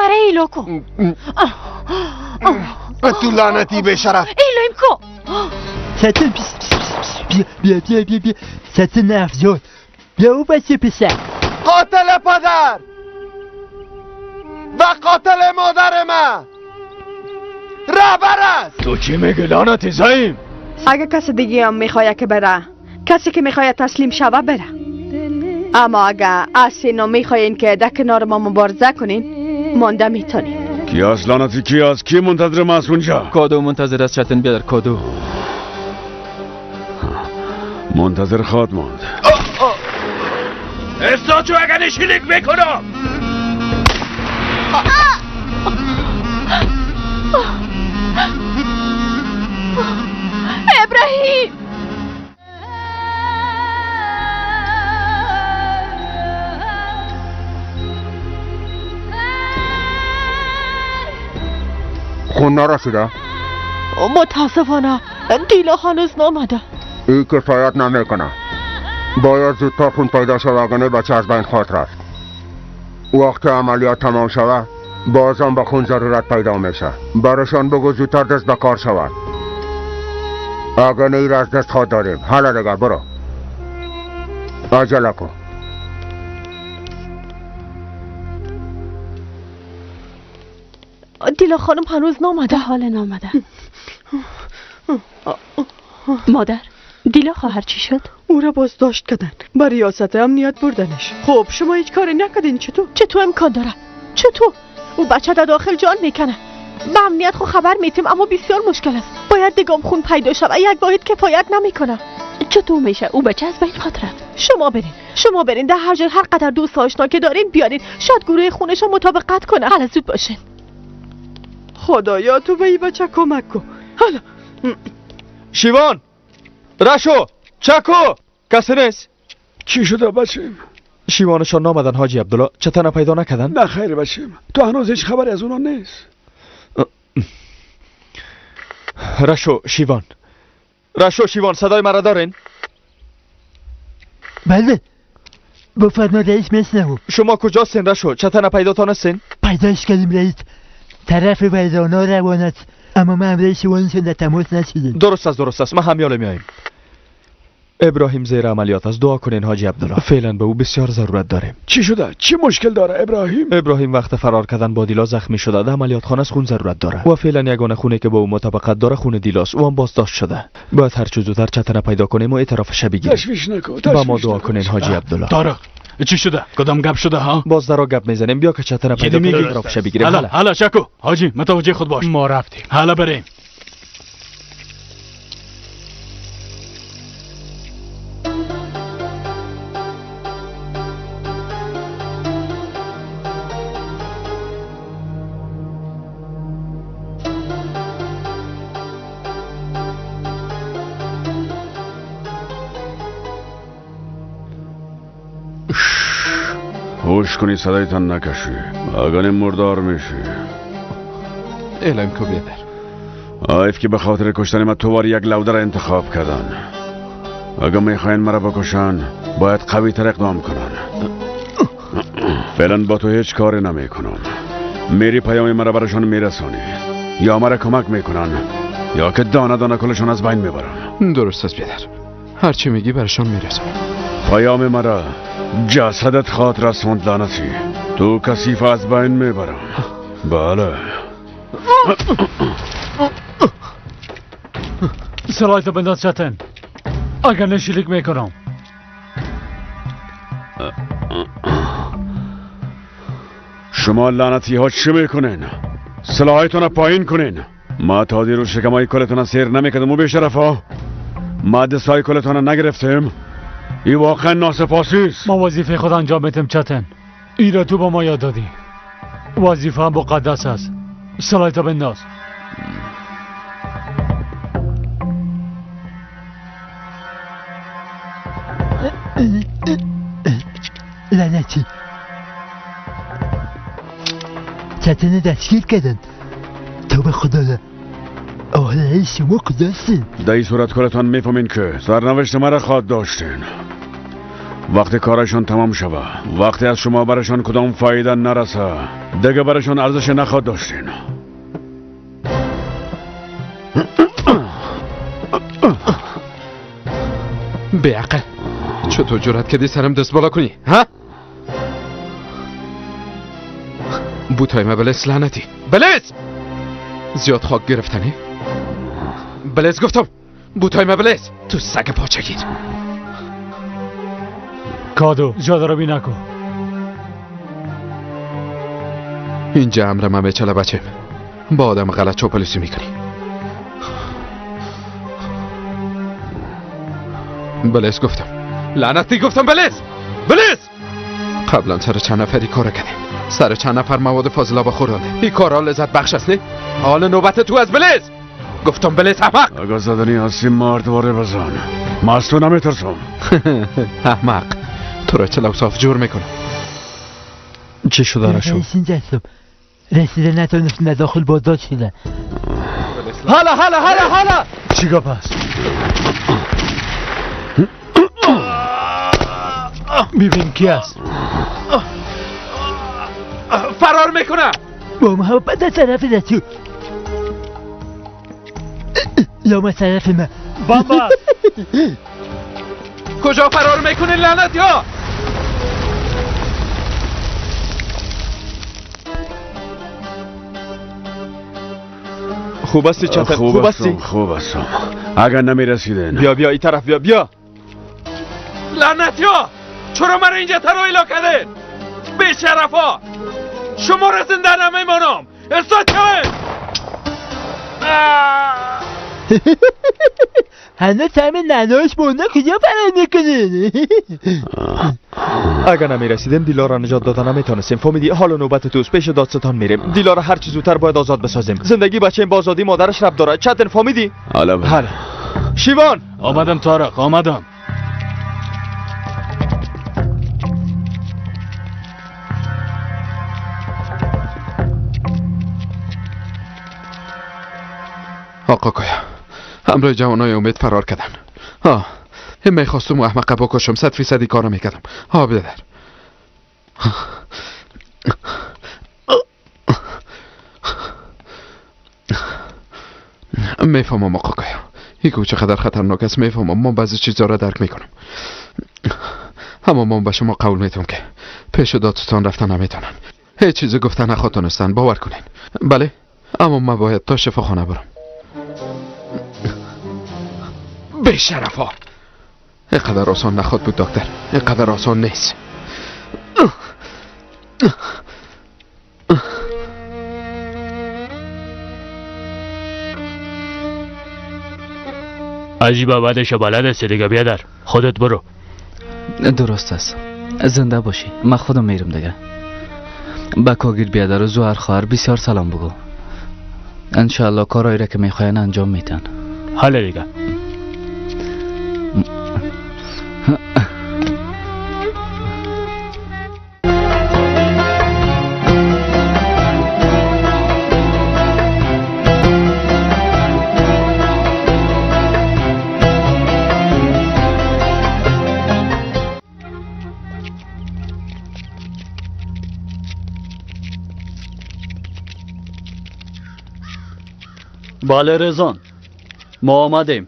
مرا ایلا کو. تو لعنتی بی‌شرف. ایلایم کو. چتن بیا بیا بیا بیا بیا. چتن افزود. بیا او بچه پسر. قاتل پدر و قاتل مادر من رهبر است. تو چی میگی لعنتی زعیم؟ اگه کسی دیگه هم میخواد که بره، کسی که میخواد تسلیم شوه بره. اما اگه از اینا میخواین که در کنار ما مبارزه کنین، مانده میتونین. کی از لعنتی کی از کی منتظر ما است اونجا؟ کادو منتظر است چتن بیادر. کادو منتظر خواد ماند. استاچو اگر شلیک میکنم. ابراهیم خون نرسیده؟ متاسفانه دیلا هنوز نامده. این کفایت نمیکنه. باید زودتر خون پیدا شود، اگه بچه از بین خواهد رفت. وقت عملیات تمام شود بازم به خون ضرورت پیدا میشه. برشان بگو زودتر دست به کار شود، اگه نه از دست خواهد داریم. حالا دیگر برو، عجله کن. دیلا خانم هنوز نامده. حال نامده. مادر، دیلا خواهر چی شد؟ او را بازداشت کردن، به ریاست امنیت بردنش. خب شما هیچ کاری نکردین. چطور؟ چطور امکان داره؟ چطور؟ او بچه در داخل جان میکنه. به امنیت خو خبر میتیم، اما بسیار مشکل است. باید دگام خون پیدا شود. یک واحد کفایت نمیکنه. چطور میشه؟ او بچه از بین خواهد رفت. شما برین، شما برین در هر جا هر قدر دوست آشنا که دارین بیارین. شاید گروه خونش مطابقت کنه. حالا زود باشین. خدایا تو به این بچه کمک کن. حالا شیوان، رشو، چکو، کسی نیست. چی شده بچیم؟ شیوانشان نامدن حاجی عبدالله. چتن پیدا نکردن؟ نه خیر بچیم، تو هنوز هیچ خبری از اونا نیست. رشو، شیوان، رشو، شیوان، صدای مرا دارین؟ بله بفرما رئیس. میشنوم. شما کجاستین رشو؟ چتن پیدا تانستین؟ پیداش کردیم رئیس. طرف ویرانا روانت، اما من امرای شیوانشون در تماس نشدیم. درست است، درست است. ما همیاله میاییم. ابراهیم زیر عملیات است. دعا کنین حاجی عبدالله. فعلا به او بسیار ضرورت داریم. چی شده؟ چی مشکل داره ابراهیم؟ ابراهیم وقت فرار کردن با دیلا زخمی شده. در عملیات خانه خون ضرورت داره و فعلا یگانه خونه که با او مطابقت داره خون دیلاست. او هم بازداشت شده. باید هر چه زودتر چتن پیدا کنیم و اعترافش بگیریم. تشویش نکن. با ما دعا کنین حاجی عبدالله. طارق چی شده؟ کدام گپ شده ها؟ باز درا گپ میزنیم. بیا که چتن پیدا کنیم اعترافش بگیریم. حالا حالا چکو حاجی متوجه خود باش. ما رفتیم. حالا بریم. هوش کنی صدایتان نکشی، اگر مردار میشی. اعلام کو بیادر. آیف که به خاطر کشتن ما تو یک لوده را انتخاب کردن. اگر میخواین مرا بکشن باید قوی تر اقدام کنن. فعلا با تو هیچ کاری نمیکنم. میری پیام مرا براشان میرسانی، یا مرا کمک میکنن یا که دانه دانه کلشان از بین میبرن. درست است بیادر، هرچی میگی برشان میرسونم. پیام مرا جسدت خواهد رسوند لعنتی. تو کثیف از بین میبرم. بله. سلایت بنداز چتن، اگر نشلیک میکنم. شما لعنتی ها چی میکنین؟ سلاحایتون پایین کنین. ما تا دیروز شکمای کلتون سیر نمیکردم و بیشرف ها. ما دستای کلتون نگرفتیم. این واقعا ناسپاسی است. ما وظیفه خود انجام میدیم چتن. ای را تو با ما یاد دادی. وظیفه هم مقدس است. سلایت بنداز. لعنتی چتن دستگیر کردن. تو به خدا آه شما کجاستین؟ در این صورت کلتان میفهمین که سرنوشت مرا خواهد داشتین. وقتی کارشان تمام شوه، وقتی از شما برشان کدام فایده نرسه، دیگه برشان ارزش نخواد داشتین. بیعقل، چطور جرأت کردی سرم دست بالا کنی؟ ها؟ بوتای ما بلس لعنتی، بلس! زیاد خاک گرفتنی؟ بلس گفتم، بوتای ما بلس! تو سگ پاچگیر. کادو زیاد روی نکن. اینجا امر من به بچه با آدم غلط چوپلوسی میکنی. بلس گفتم، لعنتی گفتم بلس، بلس! قبلا سر چند نفری کار کردیم، سر چند نفر مواد فاضلاب خوردانه. این کارا لذت بخش است نه؟ حال نوبت تو از بلس. گفتم بلس احمق. اگه زدنی هستی مرد واره بزن، من از تو نمیترسم. احمق، تو را چلو صاف جور میکنم. چه شده رشو؟ رسیده نتونستن داخل بازداشت شده. حالا حالا حالا حالا چی گپ است؟ ببین کی است؟ فرار میکنه. با محبت طرف دستو یا ما طرف ما. بابا کجا فرار میکنه لعنتی ها؟ خوب هستی چتن؟ خوب هستی؟ خوب هستم. اگر نمیرسیدن بیا بیا این طرف بیا بیا. لعنتی ها، چرا من اینجا ترا کردین؟ بی‌شرفا، شما را زنده نمیمانم. استاد شوید. هنوز همه نناش مونده، کجا فرار میکنین؟ اگر نمیرسیدیم دیلا را نجات داده نمیتونستیم. فهمیدی؟ حالا نوبت توست، پیش دادستان میریم. دیلا را هر چی زودتر باید آزاد بسازیم. زندگی بچه با آزادی مادرش رب داره. چتن فهمیدی؟ حالا شیوان. آمدم طارق، آمدم. آقا کایا، همراه جوانای امید فرار کردن. ها، میخواستم و احمقه بکشم، 100% کارو میکردم. ها بیادر. میفهمم آقا کایا، این چقدر خطرناک است. میفهمم، ما بعضی چیزا را درک میکنم، اما ما به شما قول میتونم که پیش دادستان رفتن نمیتونن. هیچ چیزی گفتن نخواتونستن، باور کنین. بله، اما من باید تا شفاخانه برم. بی‌شرفا، اینقدر آسان نخواد بود دکتر، اینقدر آسان نیست. عجیبه، بعدش بلد هستی دیگه بیادر، خودت برو. درست است، زنده باشی. من خودم میرم دیگه. به کاگیر بیادر و زوهر خواهر بسیار سلام بگو. انشاءالله کارایی را که میخواین انجام میتن. حالا دیگه. بله رزان، ما آمدیم.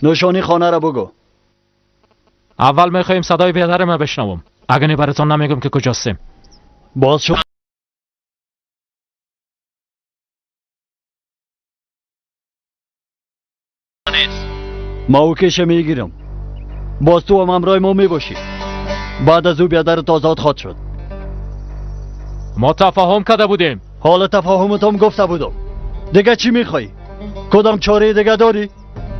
نشانی خانه را بگو. اول میخوایم صدای بیادر ما بشنوم. اگه نه براتون نمیگم که کجاستیم. باز شو. ما او کشه میگیرم. باز تو هم همراه ما میباشی. بعد از او بیادرت آزاد خواهد شد. ما تفاهم کرده بودیم. حالا تفاهمتم گفته بودم. دیگه چی میخوای؟ کدام چاره دیگه داری؟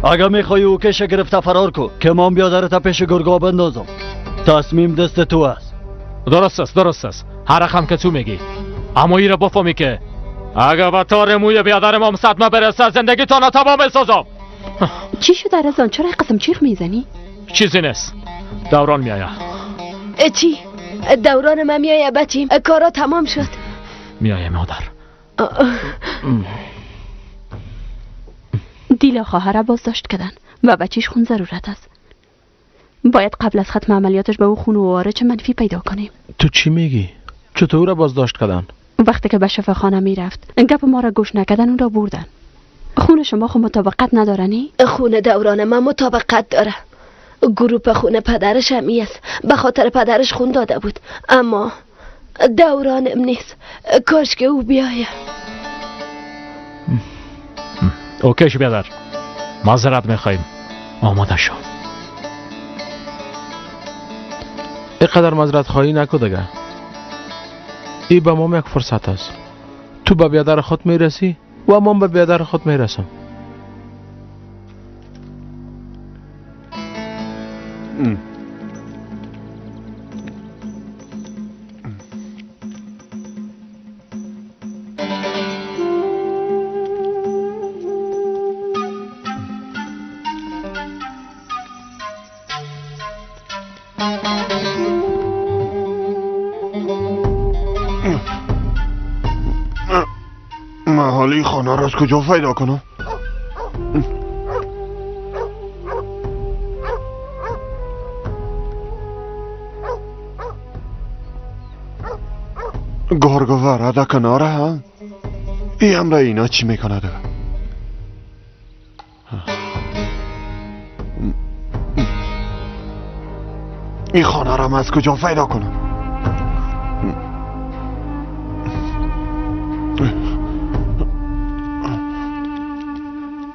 اگه میخوای او کشه گرفته فرار کن که من بیادرت پیش گرگا بندازم. تصمیم دست تو است. درست است، درست است. هر رقم که تو میگی. اما ای را بفهمی که اگه به تار موی بیادر ما صدمه برسه زندگی تا تمام میسازم. چی شده رزان؟ چرا قسم چیخ میزنی؟ چیزی نیست. دوران میآید. چی؟ دوران من میآید بچیم. کارا تمام شد. میآید مادر. دیلا خواهر را بازداشت کردن و بچیش خون ضرورت است. باید قبل از ختم عملیاتش به او خون و وارچ منفی پیدا کنیم. تو چی میگی؟ چطور را بازداشت کردن؟ وقتی که به شفاخانه میرفت گپ ما را گوش نکردن اون را بردن. خون شما خو مطابقت نداره نی؟ خون دوران من مطابقت داره. گروپ خون پدرش همی است. به خاطر پدرش خون داده بود، اما دورانم نیست. کاش که او بیایه. اوکی بیادر، معذرت میخواییم. آماده شو. اینقدر معذرت خواهی نکو دیگه. ای به ما یک فرصت است. تو به بیادر خود میرسی و من به بیادر خود میرسم. محالی خانه را از کجا پیدا کنم؟ گرگ در کنار هم ای هم را اینا چی میکنه ده؟ این خانه را من از کجا پیدا کنم؟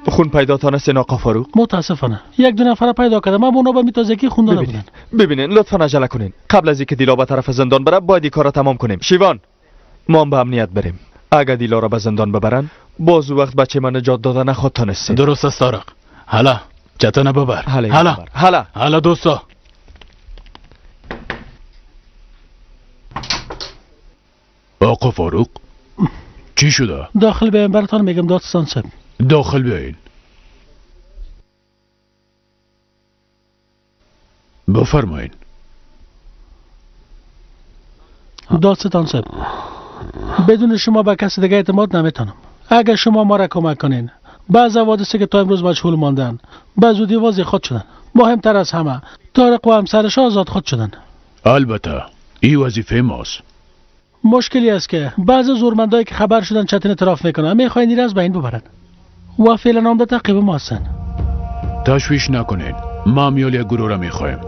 خون پیدا تانستین آقا فاروق؟ متاسفانه یک دو نفر پیدا کردم، اما اونا به تازگی خون داده بودن. ببینین لطفا عجله کنین. قبل از اینکه دیلا به طرف زندان بره باید این کارا تمام کنیم. شیوان ما هم به امنیت بریم. اگه دیلا را به زندان ببرن باز وقت بچه من نجات داده نخواد تانستین. درست است طارق. حالا چتنه ببر. حالا حالا حالا دوستا. آقا فاروق چی شده؟ داخل بیاین براتون میگم دادستان صاحب. داخل بیاین. بفرمایین. دادستان صاحب بدون شما به کسی دیگه اعتماد نمیتونم. اگر شما ما را کمک کنین، بعض حوادثی که تا امروز مجهول ماندن به زودی واضح خود شدن. مهمتر از همه طارق و همسرش آزاد خود شدن. البته این وظیفه ماست. مشکلی است که بعض زورمندایی که خبر شدن چتن اعتراف میکنن میخواین این از بین ببرن و فعلا هم در تعقیب ما هستن. تشویش نکنین، ما میال یک گروه را میخوایم.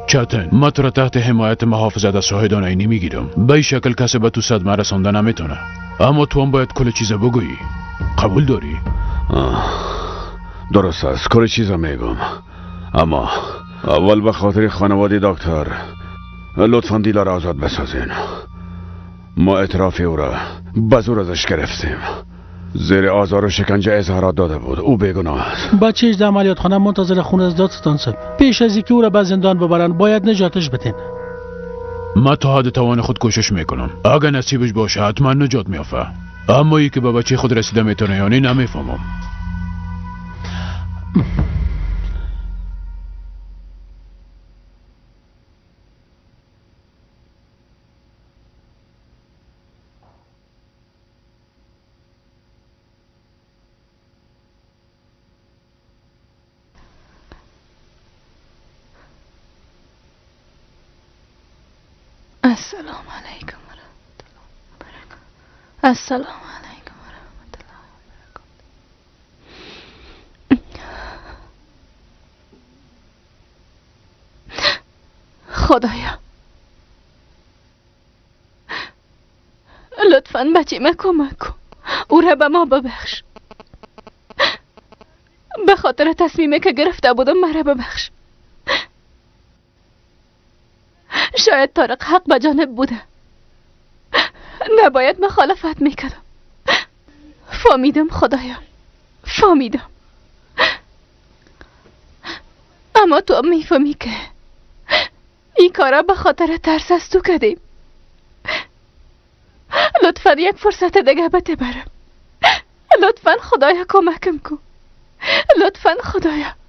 چتن ما تو را تحت حمایت محافظت از شاهدان عینی میگیرم. به این شکل کسی به تو صدمه رسانده نمیتونه، اما تو هم باید کل چیز بگویی. قبول داری؟ درست است، کل چیز میگم، اما اول به خاطر خانواده دکتر لطفا دیلا را آزاد بسازین. ما اعتراف او را به زور ازش گرفتیم. زیر آزار و شکنجه اظهارات داده بود. او بیگناه است. بچهش در عملیات خانه منتظر خون از دادستان صاحب. پیش از اینکه او را به زندان ببرن باید نجاتش بدین. ما تا حد توان خود کوشش میکنم. اگر نصیبش باشه حتما نجات میافه. اما ای که به بچه خود رسیده میتونه یعنی نمیفهمم. السلام علیکم و رحمت الله و برکاته. السلام علیکم و رحمت الله و برکاته. خدایا لطفاً بچه ما کمک کن، او را به ما ببخش. به خاطر تصمیمی که گرفته بودم مرا ببخش. شاید طارق حق به جانب بوده، نباید مخالفت میکردم. فهمیدم خدایا، فهمیدم. اما تو میفهمی که این کارا به خاطر ترس از تو کردیم. لطفا یک فرصت دیگه بده برم. لطفا خدایا کمکم کن. لطفا خدایا.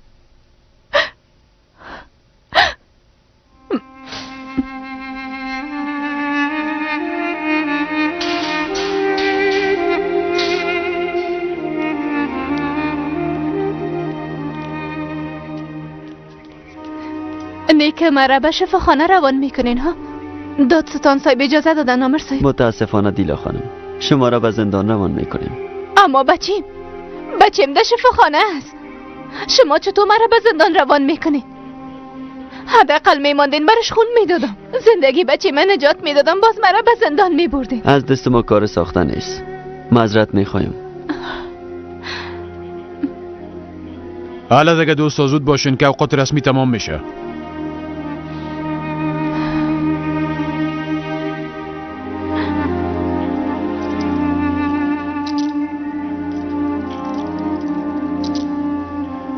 نیک مرا به شفاخانه روان میکنین ها؟ دادستان صاحب اجازه دادن آمر صاحب. متاسفانه دیلا خانم، شما را به زندان روان میکنیم. اما بچیم در شفاخانه است. شما چطور مرا به زندان روان میکنید؟ حداقل میماندین برش خون میدادم، زندگی بچه من نجات میدادم، باز مرا به زندان میبردین. از دست ما کار ساخته نیست، معذرت میخوایم. حالا دیگه دوستا زود باشین که اوقات رسمی تمام میشه.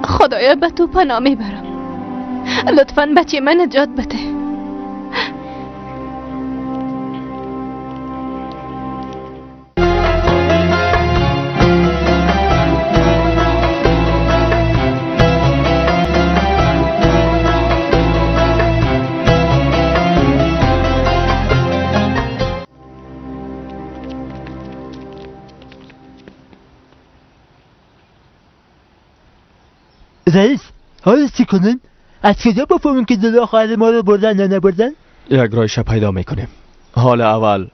خدایا به تو پناه میبرم، لطفاً بچه من نجات بده. رئیس، حالا چی کنیم؟ از کجا بفهمیم که دیلا خواهر ما رو بردن یا نبردن؟ یک رایش پیدا میکنیم. حال اول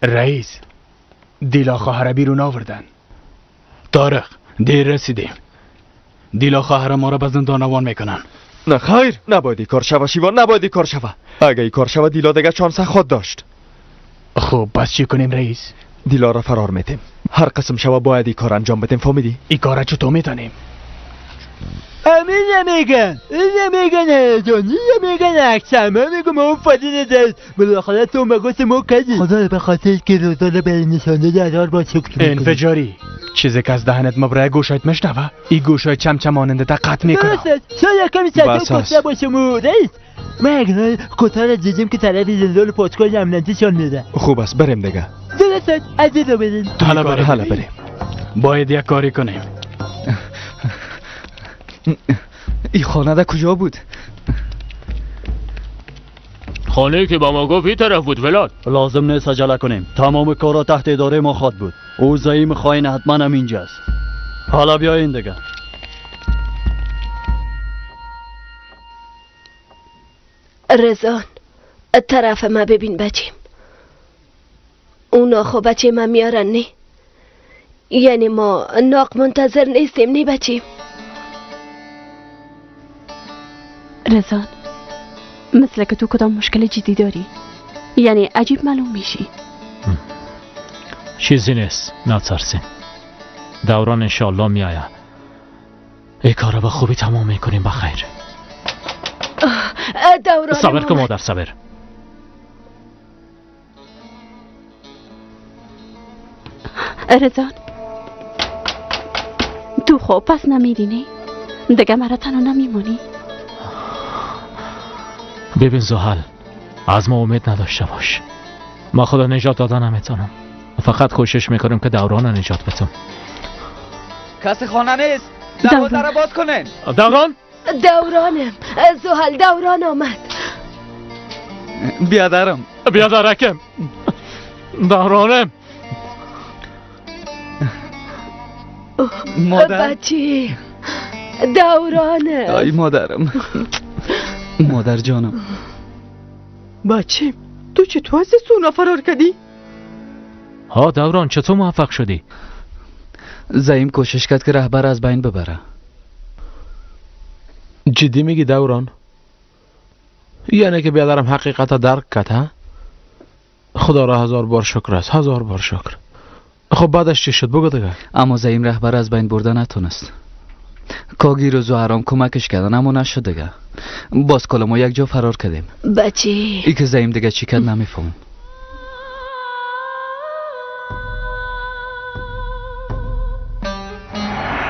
رئیس، دیلا خواهر بیرون آوردن. طارق، دیر رسیدیم. دیلا خواهر ما را به زندان روان میکنن. نه خیر، نباید این کار شوه شیوا، نباید این کار شوه. اگه این کار شوه دیلا دیگه چانس خود داشت. خب پس چی کنیم رئیس؟ دیلا را فرار میتیم. هر قسم شوه باید این کار انجام بدیم، فهمیدی؟ این کار چطور میتونیم؟ امین نمیگن، این نمیگن هیجانی، نمیگن اکثر من میگم اون فادی ندارد. بالاخره تو مگوس ما کردی. خدا به خاطر که روزانه برای نشانده درار با شکر میکنی. انفجاری چیزی که از دهنت مبرای گوشایت مشنوه، این گوشای چمچه ماننده تا قطع میکنم. درست است، شاید کمی صدق گفته باشم رئیس. ما اگر کتا را دیدیم که طرف زندان پاسگاه امنیتیشان میده. خوب است، بریم دیگه. درست است، از این رو بریم. حالا بریم، حالا بریم. باید یک کاری کنیم. این خانه در کجا بود؟ خانه که با ما گفت این طرف بود ولاد. لازم نیست عجله کنیم، تمام کارا تحت اداره ما خواد بود. او زعیم خائن حتما هم اینجاست. حالا بیاین دیگه. رزان، طرف ما ببین بچیم. اونا خو بچه ما میارن نه؟ یعنی ما ناق منتظر نیستیم نی بچیم؟ رزان، مثل که تو کدام مشکل جدی داری، یعنی عجیب معلوم میشی. چیزی نیست، نترسین. دوران انشالله میآید. ای کارا به خوبی تمام میکنیم بخیر. دوران صبر کن مادر، صبر. رزان، تو خب پس نمیری نه؟ دیگه مرا تنها نمیمونی؟ ببین زحل، از ما امید نداشته باش. ما خدا نجات دادن نمیتونم، فقط کوشش میکنم که دوران نجات بدم. کسی خانه نیست، دروازه را باز کنین. دوران؟ دورانم زحل، دوران آمد. بیادرم، بیادرکم، دورانم. مادر، بچی، دورانم. ای مادرم، مادر جانم. بچه، تو چطور از سونا فرار کردی؟ ها دوران، چطور موفق شدی؟ زعیم کوشش کرد که رهبر از بین ببره. جدی میگی دوران؟ یعنی که بیادرم حقیقت درک کرد ها؟ خدا را هزار بار شکر است، هزار بار شکر. خب بعدش چی شد بگو دیگه. اما زعیم رهبر از بین برده نتونست. کاگیر و زهرام کمکش کردن اما نشد دیگه. باز کل ما یک جا فرار کردیم. بچه ای که زعیم دیگه چی کرد نمیفهمم.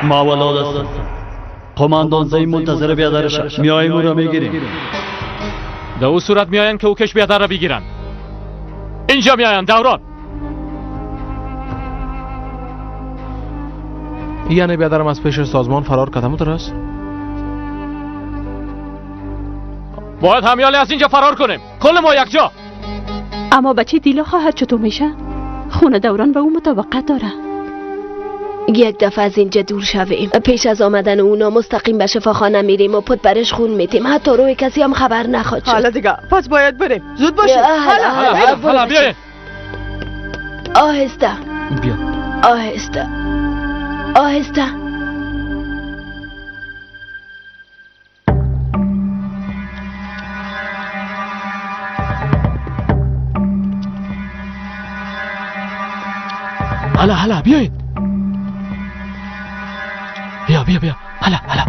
ما ولاد هستم. قماندان زعیم منتظر بیادرش، میاییم او را میگیریم. در او صورت میآیند که او کش بیادر را بگیرن. اینجا میآیند دوران. یعنی بیادرم از پیش سازمان فرار کردم درست؟ باید همیالی از اینجا فرار کنیم، کل ما یک جا. اما بچه دیلا خواهد چطور میشه؟ خونه دوران به او مطابقت داره. یک دفعه از اینجا دور شویم. پیش از آمدن اونا مستقیم به شفاخانه میریم و پت برش خون میتیم. حتی روی کسی هم خبر نخواد شد. حالا دیگه پس باید بریم. زود باشید. حالا حالا بیاین. آهسته بیا. آهسته آهسته. حالا حالا بیاین. بیا بیا بیا. حالا حالا.